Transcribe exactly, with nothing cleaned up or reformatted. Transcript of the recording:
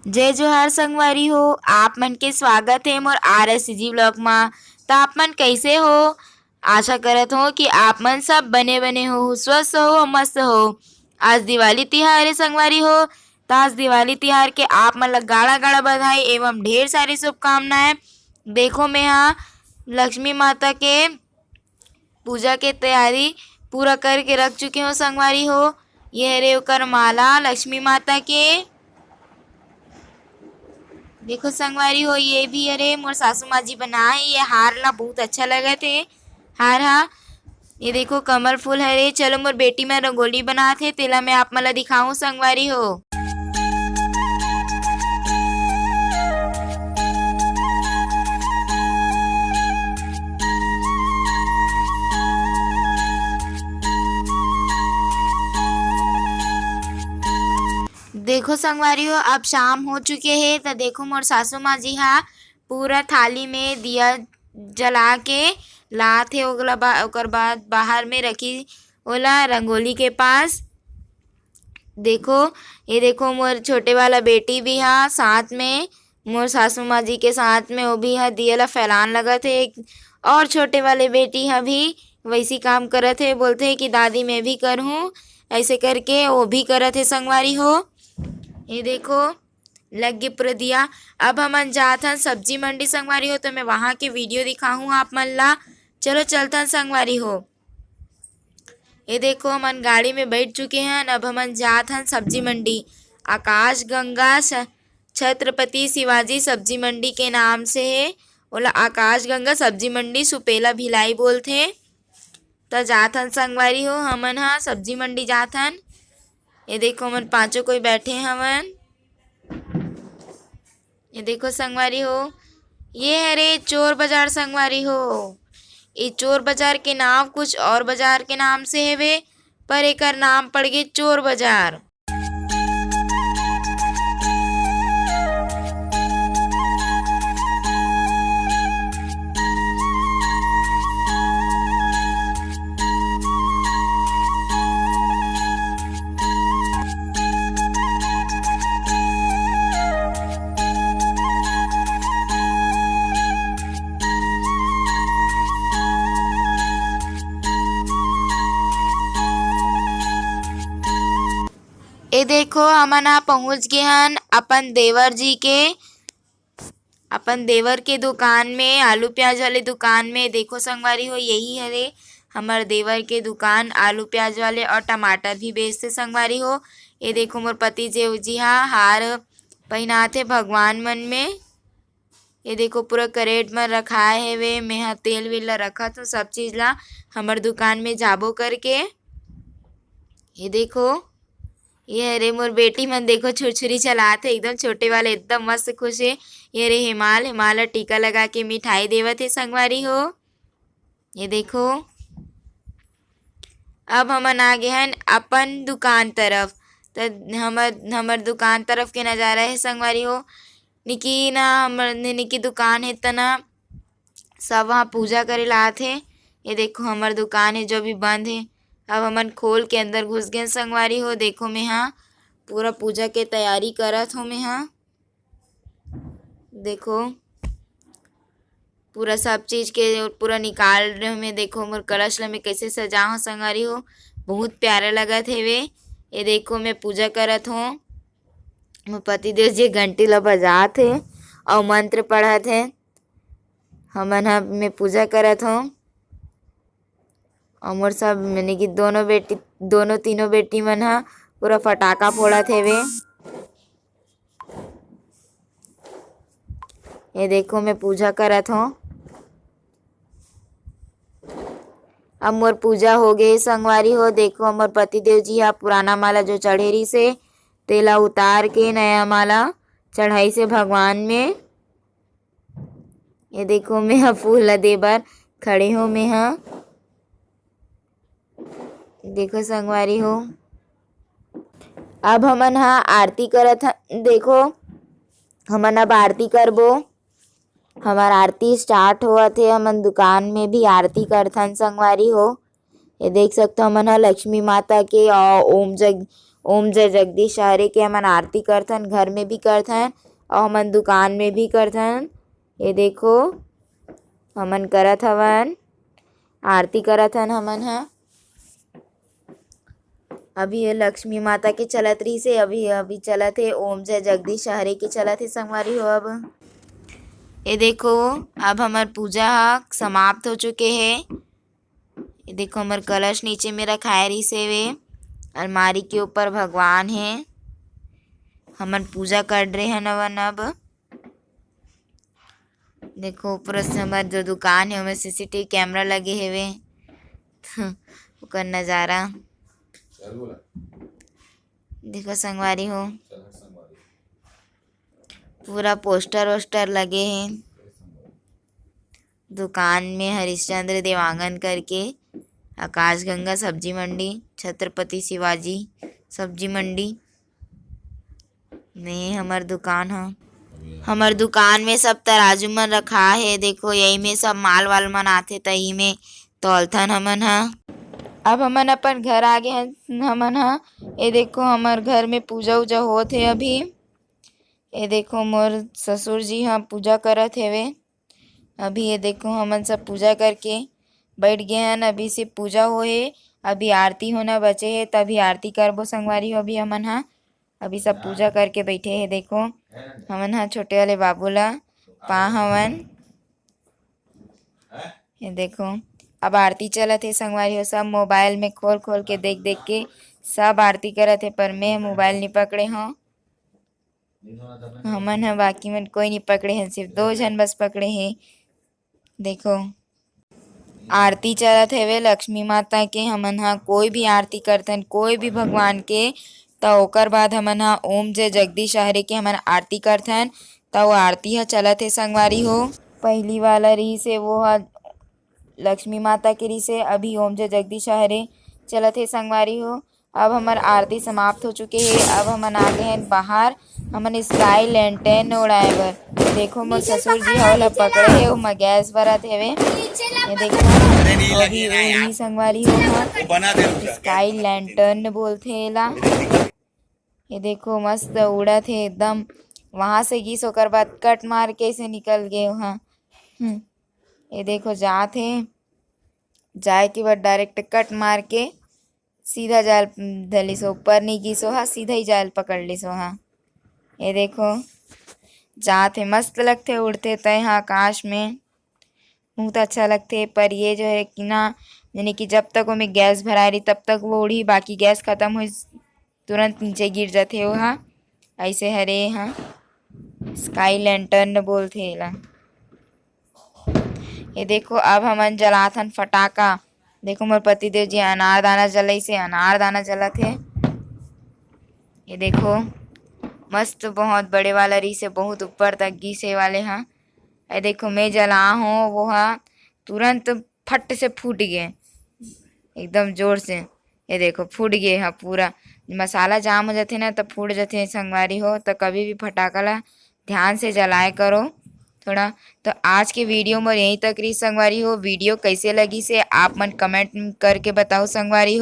जय जोहार संगवारी हो, आप मन के स्वागत हे मोर आर एस सी जी vlog मा। त आप मन कैसे हो? आशा करत हो कि आप मन सब बने बने हो, स्वस्थ हो, मस्त हो। आज दिवाली तिहार हे संगवारी हो, त आज दिवाली तिहार के आप मन ला गाड़ा गाड़ा बधाई एवं ढेर सारी शुभकामनाएं। देखो, मैं हा लक्ष्मी माता के पूजा के तैयारी पूरा करके रख चुके हो संगवारी हो। ये हरे ओकर माला लक्ष्मी माता के। देखो संगवारी हो, ये भी हरे मोर सासू माँ जी बनाए। ये हार ला बहुत अच्छा लगत हे, हार हा। ये देखो कमल फूल हरे। चलो मोर बेटी मन रंगोली बनात हे, तेला मैं आप मन ला दिखाऊं संगवारी हो। देखो संगवारी हो, अब शाम हो चुके हे, त देखो मोर सासू माँ जी हा पूरा थाली में दिया जला के लात हे, ओकला बा-, ओकर बाद बाहर में रखी ओला रंगोली के पास। देखो, ये देखो मोर छोटे वाला बेटी भी हा साथ में, मोर सासू माँ जी के साथ में वो भी हा दिया ला फैलान लगत हे। और छोटे वाले बेटी हा भी वैसी काम करत हे, बोलथे कि दादी मैं भी करहूँ, ऐसे करके वो भी करत हे संगवारी हो। ये देखो लग गे पूरा दिया। अब हमन जात हन सब्जी मंडी संगवारी हो, तो मैं वहाँ के वीडियो दिखाहूँ आप मन ला। चलो चलथन संगवारी हो। ये देखो हमन गाड़ी में बैठ चुके हन, अब हमन जात हन सब्जी मंडी। आकाश गंगा छ-, छत्रपति शिवाजी सब्जी मंडी के नाम से हे, ओला आकाश गंगा सब्जी मंडी सुपेला भिलाई बोलथे। त जात हन संगवारी हो, हमन ह सब्जी मंडी जात हन। ये देखो हमन पांचों कोई बैठे हवन। ये देखो संगवारी हो, ये हरे चोर बाजार संगवारी हो। ये चोर बाजार के नाम कुछ और बाजार के नाम से हवे, पर एकर नाम पड़ गे चोर बाजार। ए देखो, हमन ह पहुंच गे हन अपन देवर जी के, अपन देवर के दुकान में, आलू प्याज वाले दुकान में। देखो संगवारी हो, यही हरे हमर देवर के दुकान, आलू प्याज वाले, और टमाटर भी बेचथे संगवारी हो। ये देखो, मोर पति देव जी हा हार पहिनाथे भगवान मन में। ये देखो, पूरा कैरेट में रखाए हेवे। मैं ह तेल वेल ला रखत हूँ, सब चीज ला हमर दुकान में जाबो करके। ये देखो, ये हरे मोर बेटी मन, देखो छुरछुरी चलात हे, एकदम छोटे वाले, एकदम मस्त खुश हे। ये हरे हेमाल, हेमाल ला टीका लगा के मिठाई देवत हे संगवारी हो। ये देखो, अब हमन आ गे हन अपन दुकान तरफ। त हमर, हमर दुकान तरफ के नजारा हे संगवारी हो। निकी ना, हमर निकी दुकान हे तना सब वहाँ पूजा करे ला आथे। ये देखो हमर दुकान हे जो भी बंद हे, अब हमन खोल के अंदर घुस गेन संगवारी हो। देखो मैं हा पूरा पूजा के तैयारी करत हो मैं हा। देखो पूरा सब चीज के पूरा निकाल रहे हो मैं। देखो मोर कलश ला मैं कैसे सजा हो संगवारी हो, बहुत प्यारा लगत हेवे। ये देखो मैं पूजा करत हो, मोर पतिदेव जी घंटी ला बजात हे और मंत्र पढ़त हे। हमन ह मैं पूजा करत हो। अउ मोर सब, माने कि दोनों बेटी, दोनों तीनों बेटी मन ह पूरा फटाका फोड़त हेवे। ये देखो, मैं पूजा करत हो। अब मोर पूजा हो गे संगवारी हो। देखो, मोर पति देव जी ह पुराना माला जो चढ़े रिहिसे, तेला उतार के नया माला चढ़ाइसे भगवान में। ये देखो, मैं ह फूल ला दे बर खड़े हो। मैं ह, देखो संगवारी हो, अब हमन ह आरती करत ह। देखो, हमन अब आरती करबो। हमर आरती start होवत हे। हमन दुकान में भी आरती करथन संगवारी हो। ये देख सकथो, हमन ह लक्ष्मी माता के, अ, ओम जग-, ओम जय जगदीश हरे के हमन आरती करथन, घर में भी करथन अउ हमन दुकान में भी करथन। ये देखो, हमन करत हवन, आरती करत हन हमन ह। अभी ये लक्ष्मी माता के चलत रहिस हे, अभी, अभी चलत हे ओम जय जगदीश हरे के चलत हे संगवारी हो। अब ये देखो, अब हमर पूजा ह समाप्त हो चुके हे। ये देखो, हमर कलश नीचे में रखाए रहिस हेवे, अलमारी के ऊपर भगवान हे। हमन पूजा कर रहे हन अवन अब। देखो, ऊपर से हमर जो दुकान हे, ओमे सीसीटीवी कैमरा लगे हेवे। ओकर नजारा देखो संगवारी हो, पूरा पोस्टर वोस्टर लगे हे। दुकान में हरिश्चंद्र देवांगन करके, आकाशगंगा सब्जी मंडी, छत्रपति शिवाजी सब्जी मंडी में हमर दुकान ह। हमर दुकान में सब तराजू मन रखा हे। देखो, यही में सब माल वाल मन आथे, त यही में तौलथन हमन ह। अब हमन अपन घर आ गे हन हमन ह। ये देखो, हमर घर में पूजा उजा होत हे अभी। ये देखो, मोर ससुर जी ह पूजा करत हेवे। अभी ये देखो, हमन सब पूजा करके बैठ गे हन। अभी सिर्फ पूजा होए हे, अभी आरती होना बचे हे, तभी आरती करबो संगवारी हो। अभी हमन ह, अभी सब पूजा करके बैठे हे। देखो, हमन ह छोटे वाले बाबू ला पा हवन। ये देखो, अब आरती चलत हे संगवारी हो। सब मोबाइल में खोल खोल के, देख देख के सब आरती करत हे, पर मैं मोबाइल नहीं पकड़े हूँ। हमन ह बाकी मन कोई नहीं पकड़े हन, सिर्फ दो झन बस पकड़े हे। देखो, आरती चलत हेवे लक्ष्मी माता के। हमन ह कोई भी आरती करथन, कोई भी भगवान के, त ओकर बाद हमन ह ओम जय जगदीश हरे के हमन आरती करथन। त वो आरती ह चलत हे संगवारी हो। पहली वाला रहिस हे, वो ह लक्ष्मी माता के रहिस हे। अभी ओम जय जगदीश हरे चलत हे संगवारी हो। अब हमर आरती समाप्त हो चुके हे। अब हमन आ गए हैं बाहर, हमन स्काई लैंटर्न उड़ाए बर। देखो, मोर ससुर जी ह ओला पकड़े हे, ओमा गैस भरत हेवे। ये देखो, अभी उड़ी संगवारी हो, स्काई लैंटर्न बोलथे एला। ये देखो, मस्त उड़त हे एकदम। वहां से गिस, ओकर बाद कट मार के ऐसे निकल गए वहां। हम्म, ये देखो, जात हे, जाए के बाद डायरेक्ट कट मार के सीधा जाल धर लिस, ऊपर नहीं गिस ओहा, सीधा ही जाल पकड़ लिस ओहा। ये देखो, जात हे, मस्त लगथे उड़थे तय हा आकाश में, बहुत अच्छा लगथे। पर ये जो है कि ना, यानी कि जब तक ओमे गैस भराए रही, तब तक वो उड़ी, बाकी गैस खत्म हो, तुरंत नीचे गिर जाथे ओहा। ऐसे हरे हा, स्काई लैंटर्न बोलथे एला। ये देखो, अब हमन जलाथन फटाका। देखो, मोर पति देव जी अनार दाना जलइसे, अनार दाना जलत हे। ये देखो, मस्त, बहुत बड़े वाला रहिस हे, बहुत ऊपर तक गिस हे वाले हा। ये देखो, मैं जला हूँ, वो हा तुरंत फट से फूट गए, एकदम जोर से। ये देखो, फूट गए हा पूरा। मसाला जाम हो जाथे ना, तो फूट जाथे संगवारी हो। तो कभी भी फटाका ला ध्यान से जलाए करो थोड़ा। तो आज के वीडियो मोर यहीं तक रही संगवारी हो। वीडियो कैसे लगिस हे आप मन कमेंट करके बताओ संगवारी हो।